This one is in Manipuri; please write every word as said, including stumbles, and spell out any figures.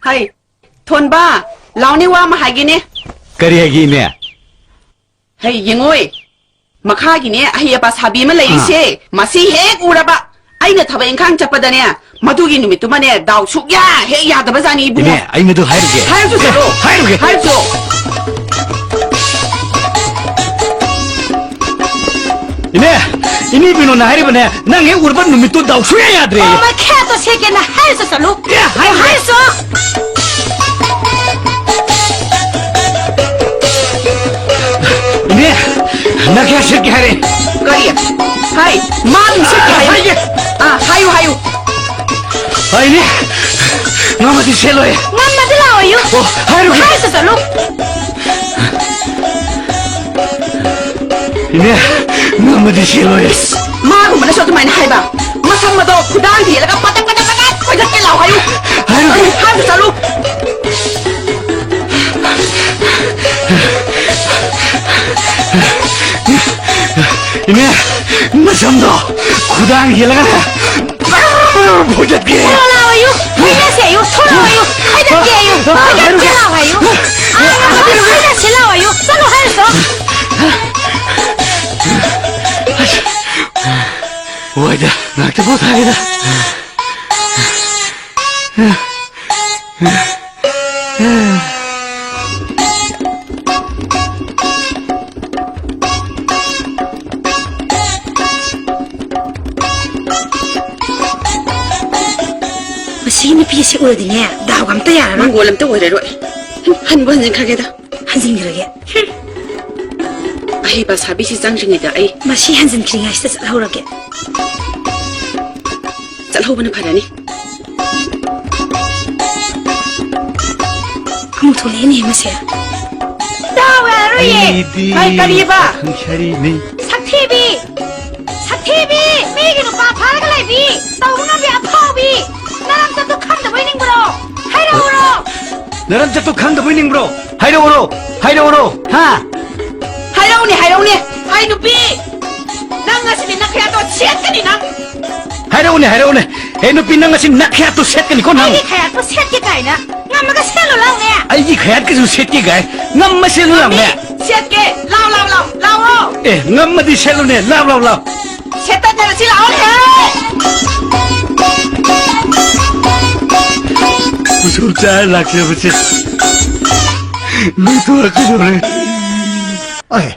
ꯍꯩ, ꯊꯣꯟꯕ, ꯂꯥꯎꯅꯦ, ꯋꯥ ꯑꯃ ꯍꯥꯏꯒꯦꯅꯦ꯫ ꯀꯔꯤ ꯍꯥꯏꯒꯦ, ꯏꯅꯦ? ꯍꯩ, ꯌꯦꯡꯉꯣꯏ, ꯃꯈꯥꯒꯤꯅꯦ, ꯑꯍꯩ ꯑꯄꯥ ꯁꯥꯕꯤ ꯑꯃ ꯂꯩꯔꯤꯁꯦ, ꯑꯥ꯫ ꯃꯁꯤ ꯍꯦꯛ ꯎꯔꯕ, ꯑꯩꯅ ꯊꯕꯛ ꯏꯪꯈꯥꯡ ꯆꯠꯄꯗꯅꯦ, ꯃꯗꯨꯒꯤ ꯅꯨꯃꯤꯠꯇꯨꯃꯅꯦ, ꯗꯥꯎ ꯁꯨꯛꯌꯥ ꯍꯦꯛ ꯌꯥꯗꯕꯖꯥꯠꯅꯤ, ꯏꯕꯨꯡꯉꯣ꯫ ꯏꯅꯦ, ꯑꯩ ꯃꯗꯨ ꯍꯥꯏꯔꯨꯒꯦ꯫ ꯍꯥꯏꯔꯨꯆꯣ ꯆꯠꯂꯣ꯫ ꯍꯥꯏꯔꯨꯒꯦ꯫ ꯍꯥꯏꯔꯨꯆꯣ꯫ ꯏꯅꯦ, ꯏꯅꯦ ꯕꯤꯅꯣꯅ ꯍꯥꯏꯔꯤꯕꯅꯦ, ꯅꯪ ꯍꯦꯛ ꯎꯔꯕ ꯅꯨꯃꯤꯠꯇꯨ ꯗꯥꯎ ꯁꯨꯡꯌꯥ ꯌꯥꯗ꯭ꯔꯦ꯫ ꯑꯣ, ꯃꯈꯥꯗꯣ ꯁꯦꯀꯦꯟꯅ ꯍꯥꯏꯔꯨꯆꯣ ꯆꯠꯂꯨ꯫ ꯑꯦ, ꯍꯥꯏꯔꯨꯒꯦ꯫ ꯍꯥꯏꯔꯨꯆꯣ꯫ ꯏꯅꯦ, ꯅꯪ ꯀꯌꯥ ꯁꯦꯠꯀꯦ ꯍꯥꯏꯔꯦ? ꯀꯔꯤ? ꯍꯥꯏ, ꯃꯥ ꯑꯗꯨꯝ ꯁꯦꯠꯀꯦ ꯍꯥꯏꯌꯨ꯫ ꯍꯥꯏꯒꯦ꯫ ꯑꯥ, ꯍꯥꯏꯌꯨ, ꯍꯥꯏꯌꯨ꯫ ꯍꯥꯏꯅꯦ, ꯉꯝꯃꯗꯤ ꯁꯦꯠꯂꯣꯏ꯫ ꯉꯝꯃꯗꯤ ꯂꯥꯛꯑꯣꯌꯨ꯫ ꯑꯣ, ꯍꯥꯏꯔꯨꯒꯦ꯫ ꯍꯥꯏꯔꯨꯆꯣ ꯆꯠꯂꯨ꯫ ꯏꯅꯦ, ꯉꯝꯃꯗꯤ ꯁꯦꯠꯂꯣꯏ꯫ ꯏꯁ, ꯃꯥꯒꯨꯝꯕꯅꯁꯨ ꯑꯗꯨꯃꯥꯏꯅ ꯍꯥꯏꯕ? ꯃꯁꯝ ꯑꯗꯣ ꯈꯨꯗꯥꯡ ꯊꯦꯜꯂꯒ ꯄꯇꯛ ꯄꯇꯛ ꯄꯇꯛ ꯀꯣꯏꯊꯠꯀꯦ ꯂꯥꯎ ꯍꯥꯏꯌꯨ꯫ ꯍꯥꯏꯔꯨꯒꯦ꯫ ꯍꯥꯏꯔꯨꯆꯣ ꯆꯠꯂꯨ꯫ ꯏꯅꯦ, ꯅꯁꯝꯗꯣ ꯈꯨꯗꯥꯡ ꯌꯦꯜꯂꯒꯅꯦ ꯐꯣꯏꯗꯠꯀꯦ꯫ ꯊꯣꯛꯂꯛꯑꯣꯌꯨ, ꯐꯣꯏꯗꯠꯁꯦꯌꯨ, ꯊꯣꯛꯂꯛꯑꯣꯌꯨ, ꯐꯣꯏꯗꯠꯀꯦꯌꯨ, ꯐꯣꯏꯗꯠꯀꯦ ꯂꯥꯎ ꯍꯥꯏꯌꯨ꯫ ꯑꯥ, ꯐꯣꯏꯗꯠꯁꯦ ꯂꯥꯎ ꯍꯥꯏꯌꯨ, ꯆꯠꯂꯣ ꯍꯥꯏꯔꯨꯆꯣ꯫ ꯋꯥꯏꯗ, ꯉꯥꯛꯇ ꯄꯣꯊꯥꯒꯦꯗ꯫ ꯃꯁꯤ ꯅꯨꯄꯤꯁꯤ ꯎꯔꯗꯤꯅꯦ, ꯗꯥꯎꯒ ꯑꯝꯇ ꯌꯥꯔꯔꯣꯏ꯫ ꯃꯪꯒꯣꯜ ꯑꯝꯇ ꯑꯣꯏꯔꯔꯣꯏ꯫ ꯍꯟꯕꯨ ꯍꯟꯖꯤꯟꯈ꯭ꯔꯒꯦꯗ꯫ ꯍꯟꯖꯤꯟꯈ꯭ꯔꯒꯦ꯫ ꯑꯍꯩꯕ ꯁꯥꯕꯤꯁꯤ ꯆꯪꯗ꯭ꯔꯤꯉꯩꯗ ꯑꯩ ꯃꯁꯤ ꯍꯟꯖꯤꯟꯈ꯭ꯔꯤꯉꯩꯁꯤꯗ ꯆꯠꯍꯧꯔꯒꯦ꯫ ꯆꯠꯍꯧꯕꯅ ꯐꯔꯅꯤ꯫ ꯑꯃꯨꯛ ꯊꯣꯛꯂꯛꯑꯦꯅꯦ ꯃꯁꯦ꯫ ꯗꯥꯎ ꯌꯥꯔꯣꯏꯌꯦ꯫ ꯑꯩꯗꯤ ꯀꯩ, ꯀꯔꯤꯕ? ꯄꯥꯈꯪ ꯁꯥꯔꯤꯅꯤ꯫ ꯁꯛꯊꯤꯕꯤ! ꯁꯛꯊꯤꯕꯤ! ꯃꯤꯒꯤ ꯅꯨꯄꯥ ꯐꯥꯔꯒ ꯂꯩꯕꯤ! ꯇꯧꯕ ꯉꯝꯕꯤ ꯑꯐꯥꯎꯕꯤ! ꯅꯔꯝꯆꯠꯇꯣ ꯈꯪꯗꯕꯣꯏ ꯅꯤꯡꯕ꯭ꯔꯣ? ꯍꯥꯏꯔꯛꯎꯔꯣ? ꯅꯔꯝꯆꯠꯇꯣ ꯈꯪꯗꯕꯣꯏ ꯅꯤꯡꯕ꯭ꯔꯣ? ꯍꯥꯏꯔꯛꯎꯔꯣ? ꯍꯥꯏꯔꯛꯎꯔꯣ? ꯍꯥ? ꯍꯥꯏꯔꯛꯎꯅꯦ, ꯍꯥꯏꯔꯛꯎꯅꯦ! ꯍꯥꯏ ꯅꯨꯄꯤ! ꯅꯪ ꯉꯁꯤꯗꯤ ꯅꯈꯌꯥꯠꯇꯣ ꯁꯦꯠꯀꯅꯤ ꯅꯪ! ꯍꯥꯏꯔꯛꯎꯅꯦ, ꯍꯥꯏꯔꯛꯎꯅꯦ꯫ ꯍꯦ, ꯅꯨꯄꯤ, ꯅꯪ ꯉꯁꯤ ꯅꯛ ꯈꯌꯥꯠꯇꯨ ꯁꯦꯠꯀꯅꯤꯀꯣ ꯅꯪ꯫ ꯑꯩꯒꯤ ꯈꯌꯥꯠꯄꯨ ꯁꯦꯠꯀꯦ ꯀꯥꯏꯅ꯫ ꯉꯝꯃꯒ ꯁꯦꯠꯂꯨ ꯂꯥꯎꯅꯦ꯫ ꯑꯩꯒꯤ ꯈꯌꯥꯠꯀꯤꯁꯨ ꯁꯦꯠꯀꯦ ꯀꯥꯏ꯫ ꯉꯝꯃ ꯁꯦꯠꯂꯨ ꯂꯥꯎꯅꯦ꯫ ꯁꯦꯠꯀꯦ꯫ ꯂꯥꯎ, ꯂꯥꯎ, ꯂꯥꯎ꯫ ꯂꯥꯎꯑꯣ꯫ ꯑꯦ, ꯉꯝꯃꯗꯤ ꯁꯦꯠꯂꯨꯅꯦ꯫ ꯂꯥꯎ, ꯂꯥꯎ, ꯂꯥꯎ꯫ ꯁꯦꯠꯇꯠꯇꯅ ꯁꯤ ꯂꯥꯛꯑꯣꯅꯦ꯫ ꯎꯁꯣꯞ ꯆꯥꯔ ꯂꯥꯛꯆꯕꯁꯦ ꯂꯣꯏꯊꯣꯔꯛꯀꯗꯧꯔꯦ꯫ ꯑꯦ,